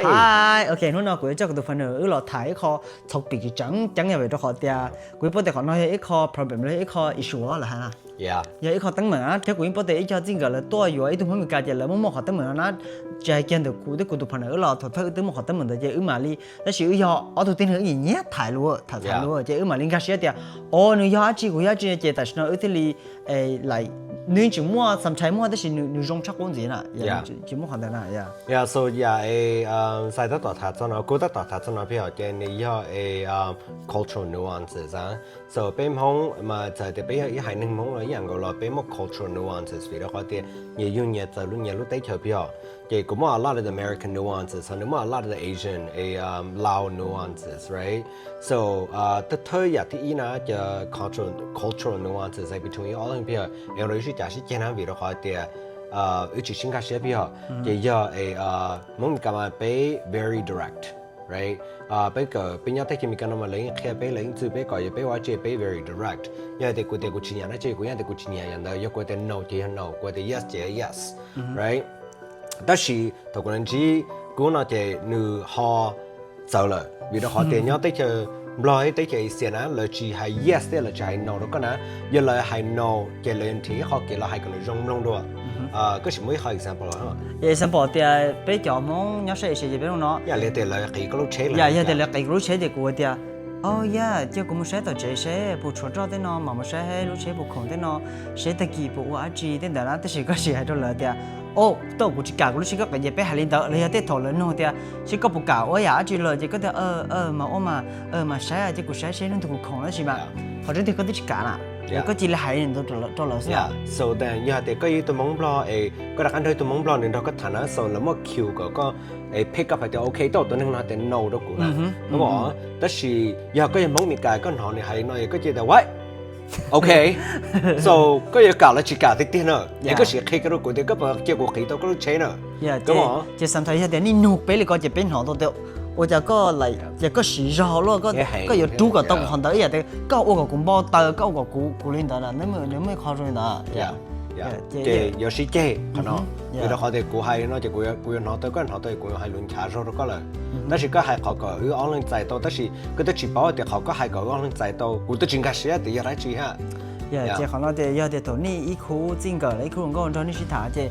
Hi, ok, hnub no kuv yuav coj kuv tus partner wb los tham ib qho txhaum pim tsis tseem ceeb yog vim rau qhov tias kuv yeej paub tias qhov no yog ib qho problem los yog ib qho issue lawm hais na. Yog ib qho teeb meem na, thiab kuv yeej paub tias ib co txij nkawm lawv tuaj yuav ib tug Hmoob Meskas ces lawv muaj muaj qhov teeb meem no na. Tsis hais kiag ntawm kuv thiab kuv tus partner wb los thaum thawj wb twb muaj qhov teeb meem ntawd ces wb mam li, tab sis wb yog ob tug tib neeg wb nyiam nyiam tham lus tham tham lus ces wb mam li nkag siab tias, o, nws yog dab tsi kuv yog dab tsi ces tam sim no wb thiaj li, like, nws yeej tseem muaj, sometimes muaj tab sis nws zoo tshaj qub ntxiv na, tsis muaj qhov ntawd na. Yeah, so yeah, xais tab tom tham txog no, kuv tab tom tham txog no peb hom ces nws yog a cultural nuances. So peb Hmoob mas txawm tias peb yog ib haiv neeg Hmoob los ib yam nkaus los peb muaj cultural nuances vim rau qhov tias nyias yug nyias txawv lub nyias lub teb chaws peb hom. Ces kuv muaj a lot of the American nuances, nws muaj a lot of the Asian, a Lao nuances, right? So thawj thawj yam thib ib na, cultural nuances between you all peb hom, es ua rau wb sib cav sib ceg na vim rau qhov tias wb tsis sib nkag siab peb hom. Ces yog a Hmoob Meskas mas peb very direct, right? Peb kawm peb nyob teb chaws Meskas no mas lawv yeej qhia peb, lawv yeej txwj peb kom yog peb ua dab tsi peb very direct. Yog tias kuv tias kuv tsis nyiam dab tsi kuv yeej tias kuv tsis nyiam yam ntawd, yog kuv tias no ces yog no, kuv tias yes ces yes, right? Tab sis thaum kuv los ntsib Kuv no ces nws ho txawv lawm vim rau qhov tias nyob teb chaws Nplog thiab teb chaws Asia na lawv tsis hais yes thiab lawv tsis hais no rau koj na. Yog lawv hais no ces lawv nrhiav ib qho kev los hais kom nws zoo mloog dua. Koj sim muab ib qho example. Example tias peb cov Hmoob nyob sab Asia ces peb hnub no, yog tias lawv qiv koj lub tsheb, yog tias lawv qiv kuv lub tsheb ces kuv tias, o yog cia kuv mus saib tom tsev seb puas tshuav roj tej no, mam mus saib lub tsheb puas khoom tej no, seb tag kis puas ua dab tsi tej ntawd na. Tab sis koj sim hais rau lawv tias, o, tau kuv tsis kam kuv lub tsheb koj qiv ces peb hais li ntawd. Los yog tej thaum lawv nug tias seb koj puas kam ua yam dab tsi lawm ces koj tias, mas ua mas, mas saib cia kuv saib seb nws tus kuv khoom tab sis mas qhov tseeb tiag koj twb tsis kam na. Koj cia li hais li ntawd rau lawv xwb. So then yog hais tias koj yog ib tug Hmoob Nplog es koj rov qab nrog ib tug Hmoos Nplog nws nrog koj tham na, so lawv muaj cue kom koj pick up hais tias ok, tau tus neeg no hais tias no rau kuv na. Tab sis yog koj yog Hmoob Meskas koj hnov nws hais li no es koj cia tias what? Ok, so koj yuav kam los tsis kam tiag tiag na, es koj sim qhia rau kuv tias koj puas cia kuv qiv tau koj lub tsheb na. Ces sometimes yog tias nej nug peb li ko ces peb hnov tau tias ua cas koj, ces koj siv zog luaj, koj yuav rub kom tau kuv qhov ntawd ib yam tias koj ua kom kuv npau taws, koj ua kom kuv, kuv li ntawd na, nws muaj ib qho zoo li ntawd. Ces yuav sib ceg qhov no, vim rau qhov tias kuv hais li no ces kuv yuav hnov tau, koj hnov tau kuv yuav hais lus nchav zog rau koj lawm. Tab sis koj hais qhov kom wb ob leeg txais tau, tab sis koj twb tsis paub tias qhov koj hais kom wb ob leeg txais tau, kuv twb tsis nkag siab tias yog dab tsi thiab. Ces qhov no ces yog tias thaum nej ib khub txij nkawm los ib khub hluas nkauj nrog nej sib tham ces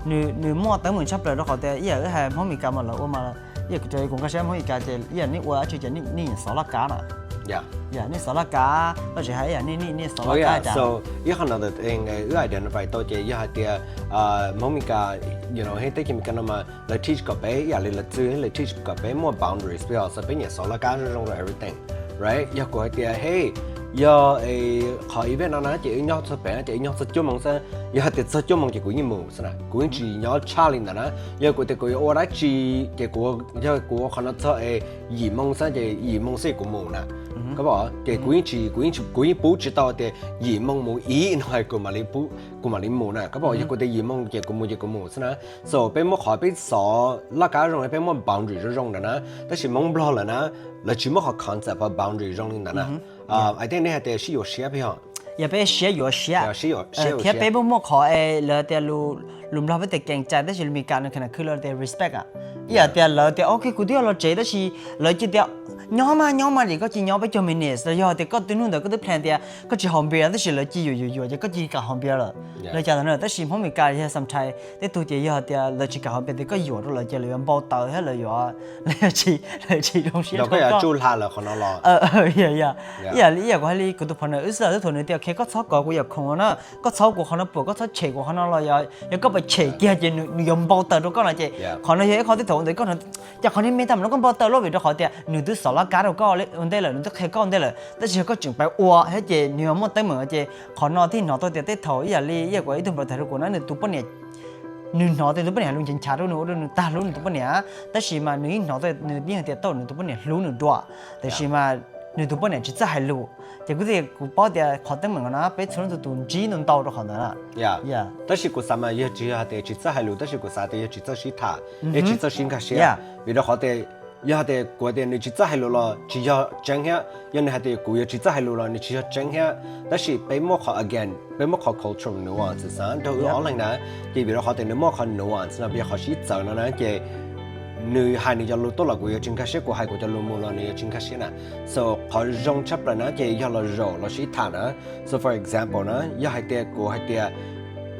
nws muaj teeb meem tshaj plaws rau qhov tias ib yam wb hais Hmoob Meskas mas lawv ua mas, ib yam kuv nkag siab Hmoob Meskas ces ib yam nej ua dab tsi ces nej yeej xov laj kab na. Yog nej xov laj kab, koj tsis hais ib yam nej, nej xov laj kab cas. Ib qho no wb identify tau ces yog hais tias Hmoob Meskas, you know, teb chaws Meskas no mas lawv teach kom peb ib yam li lawv txwj, lawv teach kom peb muaj boundaries, peb, so peb nyiam xov laj kab zoo zoo rau everything, right? Yog kuv hais tias hey, yog qhov event no na ces wb nyob txog pem no ces wb nyob txog cuaj moos xwb. Yog hais tias txog cuaj moos ces kuv yeej mus xwb na, kuv yeej tsis nyob tshaj li ntawd na. Yog kuv tias kuv yuav ua dab tsi ces kuv, yog kuv ua qhov no txog es yim moos xwb ces yim moos xwb kuv mus na. Koj pom, ces kuv yeej tsis, kuv yeej pub tsis tau tias yim moos mus ib no kuv mam li mus na. Koj pom, yog kuv tias yim moos ces kuv mus ces kuv mus xwb na. So peb muab qhov peb xov laj kab zoo, peb muaj boundary zoo zoo ntawd na. Tab sis Hmoob Nplog lawm na, lawv tsis muaj qhov concept of boundary zoo li ntawd na. I think nej hais tias sib yuav siab peb hom. Yog peb siab yuav siab, thiab peb muaj muaj qhov es lawv tias, lus Nplog peb tias keem cai tab sis lus Meskas nws kheev khwv lawv tias respect a. Ib yam tias lawv tias ok kuv twb yuav los tsev tab sis lawv cia tias nyob mas nyob mas ces koj cia nyob peb caug minutes los yog tias koj twb hnub ntawd koj twb plan tias koj tsis haus npias tab sis lawv cia yuam yuam yuam ces koj cia li kam haus npias lawm. Lawv cas ntawd na, tab sis Hmoob Meskas yog sometimes tej tug ces yog tias lawv tsis kam haus npias ces koj yuam rau lawv ces lawv yuav npau taws thiab lawv yuav, lawv yuav tsis, lawv tsis zoo siab rau koj. Ib yam li, ib yam kuv hais li kuv tus partner wb xwb, thaum nws tias ok koj txhob kov kuv yam khoom no na, koj txhob ua kuv qhov no pom, koj txhob tshem kuv qhov no los yog, yog koj pom tshem kiag ces nws yuav npau taws rau koj no ces qhov no yog ib qho tej thaum ntawd koj, cas qhov niag me tag mam no koj npau taws luaj vim rau qhov tias nws twb xov laj kab rau koj ua ntej lawm, nws twb qhia koj ua ntej lawm tab sis yog koj tseem pab ua thiab ces nws yuav muaj teeb meem ces qhov no thiaj hnov tau tias tej thaum ib yam li ib yam kuv ib tug partner hais rau kuv na, nws tus poj niam, nws hnov tias tus poj niam hais lus nchav nchav rau nws ua rau nws tag hlub nws tus poj niam, tab sis mas nws yeej hnov tias nws yeej tias tau nws tus poj niam hlub nws dua, tab sis mas nws tus poj niam tsis txawj hais lus. Ces kuv tias kuv paub tias qhov teeb meem no na peb txhua leej txhua tus ntsib ntau ntau rau qhov ntawd na. Tab sis kuv xav mas yog tsis yog hais tias tsis txawj hais lus tab sis kuv xav tias yog tsis txawj sib tham, yog tsis txawj sib nkag siab. Vim rau qhov tias yog hais tias kuv tias nws tsis txawj hais lus los tsis yog tseeb thiab, yog nws hais tias kuv yuav tsis txawj hais lus los nws tsis yog tseeb thiab. Tab sis peb muaj qhov, again, peb muaj qhov cultural nuance xwb nrog wb ob leeg na. Ces vim rau qhov tias nws muaj qhov nuance no, yog qhov sib txawv no na ces nws hais nws cov lus tuaj los kuv yuav tsis nkag siab, kuv hais kuv cov lus mus los nws yuav tsis nkag siab na. So qhov zoo tshaj plaws na ces yog los zaum los sib tham na. So for example na, yog hais tias kuv hais tias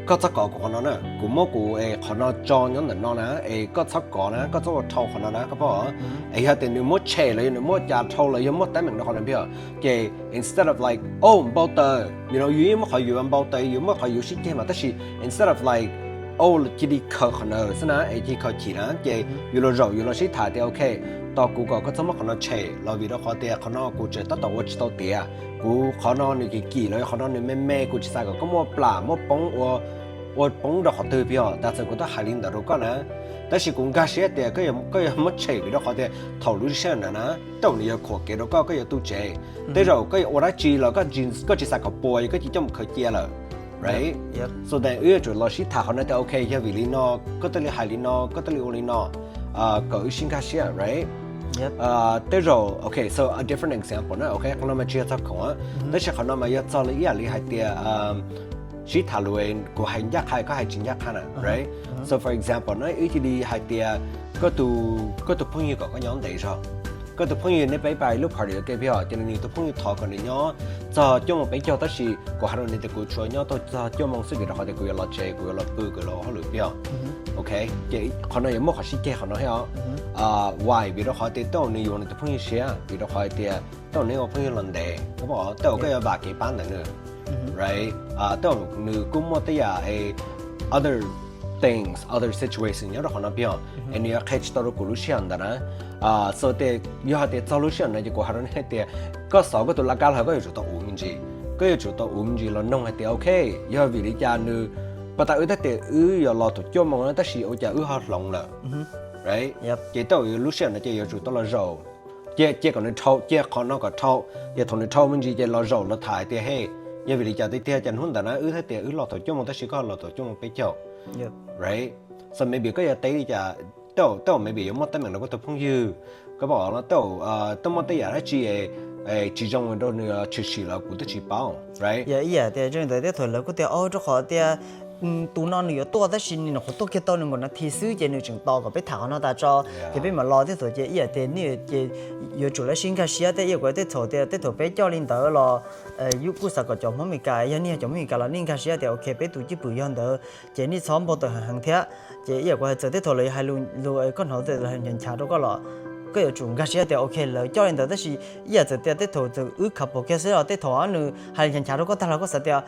koj txhob kov kuv qhov no na, kuv muab kuv es qhov no tso nyob ntawm no na, es koj txhob kov na, koj txhob ua dhau qhov no na, koj paub? Es yog tias nws muab tshem los yog nws muab cas dhau los yog muab teeb meem rau qhov no pib, ces instead of like, oh, npau taws, you know, yus yeej muaj qhov yuav npau taws, yus muaj qhov yuav sib ceg mas, tab sis instead of like, oh, cia li khaws qhov no xwb na, es cia li khaws chim na, ces yus los zaum yus los sib tham tias ok, tos kuv kom koj txhob muab qhov no tshem los vim rau qhov tias qhov no kuv tseem tab tom ua tsis tau tiav, kuv qhov no nws kim kim los yog qhov no nws me me, kuv tsis xav kom koj muaj plam muaj poob ua, ua poob rau qhov twg pib os, tas txawm kuv twb hais li ntawd rau koj na, tab sis kuv nkag siab tias koj yuav muab tshem vim rau qhov tias thaum lub sij hawm ntawd na, tej zaum nws yuav khuam kev rau koj, koj yuav tu tsev, tej zaum koj yuav ua dab tsi los koj tsis xav kom puas, koj cia coj mus khaws cia lawm, right? So then wb yuav tsum los sib tham qhov no tias ok, yog vim li no koj thiaj li hais li no, koj thiaj li ua li no, kom wb sib nkag siab, right? Tej zaum, ok, so a different example na, ok, qhov no mas tsis yog txog khoom, tab sis qhov no mas yog txog li ib yam li hais tias sib tham lus, kuv hais ncaj qha koj hais tsis ncaj qha na, right? So for example na, wb cia li hais tias koj tus phooj ywg kom koj nyob ntev zog, koj tus phooj ywg nej peb pais lub party ua ke pib os, ces nws tus phooj ywg thov kom nws nyob txog cuaj moos peb caug, tab sis kuv hais rau nws tias kuv tsuas nyob tau txog cuaj moos xwb vim rau qhov tias kuv yuav los tsev, kuv yuav los pw, kuv los ua hauj lwm pib os. Ok, ces qhov no yuav muaj qhov sib ceg qhov no thiab os. Why? Vim rau qhov tias tej zaum nws yuav nws tus phooj ywg siab, vim rau qhov tias tej zaum nws ua phooj ywg los ntev, koj paub, tej zaum koj yuav vam kev pab ntawm nws, right? Tej zaum nws kuj muaj tej yam other things, other situation nyob rau qhov no pib os, es nws yuav qhia tsis tau rau kuv lub sij hawm ntawd na. So tias yog hais tias txog lub sij hawm no ces kuv hais rau nej hais tias koj xov koj tus laj kab los koj yuav tsum tau uv me ntsis, koj yuav tsum tau uv me ntsis los noog hais tias ok, yog vim li cas nws pas tas wb thiaj tias wb yuav los thaum cuaj moos na tab sis ua cas wb ho hloov lawm, right? Ces tej zaum lub sij hawm no ces yuav tsum tau los zaum, cia, cia kom nws dhau, cia qhov no kom dhau, ces thaum nws dhau me ntsis ces los zaum los tham hais tias hey, yog vim li cas tiag tiag cas hnub ntawd na wb thiaj tias wb los thaum cuaj moos tab sis koj los thaum cuaj moos peb caug, right? So maybe koj yuav teb li cas, tej zaum, tej zaum maybe yuav muaj teeb meem rau koj tus phooj ywg, koj paub, tej zaum twb muaj tej yam dab tsi tsis zoo rau nws tshwm sim los kuv twb tsis paub, right? Yog ib yam tias zoo ntawd thiab thaum lawv kuj tias o rau qhov tias tus no nws yuav tuaj tab sis nws nyuam qhuav tuaj kiag tau nws nkaum nas this xwb ces nws tseem tos kom peb tham qhov no tas tso ces peb mam los thiab thaum ces ib yam tias nej ces yuav tsum lawv sib nkag siab thiab ib yam kuv tej thaum tias tej thaum peb coj li ntawd los yus kuj xav kom cov Hmoob Meskas, yog nej yog cov Hmoob Meskas los nej nkag siab tias ok peb tus cwj pwm yog ntawd ces nej txhob npau taws heev heev thiab. Ces ib yam kuv hais txawm tej thaum lawv hais lus koj hnov txawm lawv hais nchav nchav rau koj los koj yuav tsum nkag siab tias ok lawv coj li ntawd tab sis ib yam txawm tias tej thaum txawm wb khav pom kiag xwb los tej thaum nws hais nchav nchav rau koj tag los koj xav tias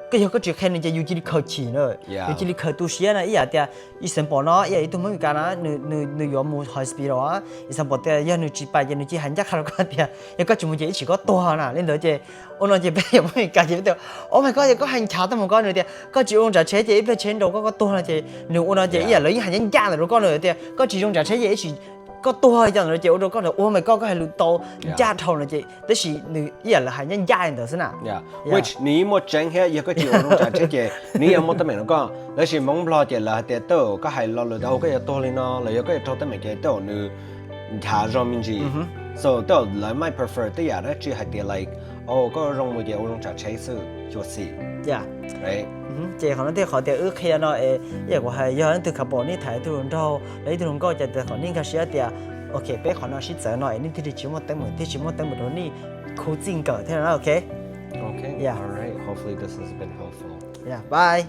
koj yog koj tsis qhia nws ces yus cia li khaws chim na, yus cia li khaws tu siab na. Ib yam tias example no ib yam ib tug Hmoob Meskas na, nws yuav mus hospital, example tias yog nws tsis pais ces nws cia li hais ncaj qha rau koj tias yog koj tsis mus ces ib tsam koj tuag na li ntawd ces ua no ces peb yog Hmoob Meskas ces peb tias oh my god, yog koj hais nchav tag mus koj, nws tias koj tsis ua zoo tsav tsheb ces ib pliag tsheb nrau koj koj tuag no ces nws ua no ces ib yam lawv yeej hais ncaj ncaj ntawd rau koj na tias koj tsis zoo tsav tsheb ces ib tsam koj tuag li cas ntawd ces ua rau koj oh my god koj hais lus tau ncaj dhau no ces tab sis nws ib yam lawv hais ncaj ncaj li ntawd xwb na. Which nws yeej muaj tseeb thiab, yog koj tsis ua zoo tsav tsheb ces nws yeej muaj teeb meem rau koj, tab sis Hmoob Nplog ces lawv hais tias tej zaum koj hais lo lus tias koj yuav tuag li no los yog koj yuav raug teeb meem ces tej zaum nws nchav zog me ntsis. So tej zaum lawv might prefer tej yam dab tsi hais tias like o koj zoo mus ces ua zoo tsav tsheb xwb xyuam xim. Ces qhov no thiaj qhov tias wb qhia no es ib yam kuv hais yog leej twg khav pom nej tham ib tug hluas nraug los ib tug hluas nkauj ces kom nej nkag siab tias ok peb qhov no sib txawv no es nej thiaj li tsis muaj teeb meem, thiaj tsis muaj teeb meem rau nej khub txij nkawm thiab no na. Ok, yeah, all right, hopefully this has been helpful. Yeah, bye.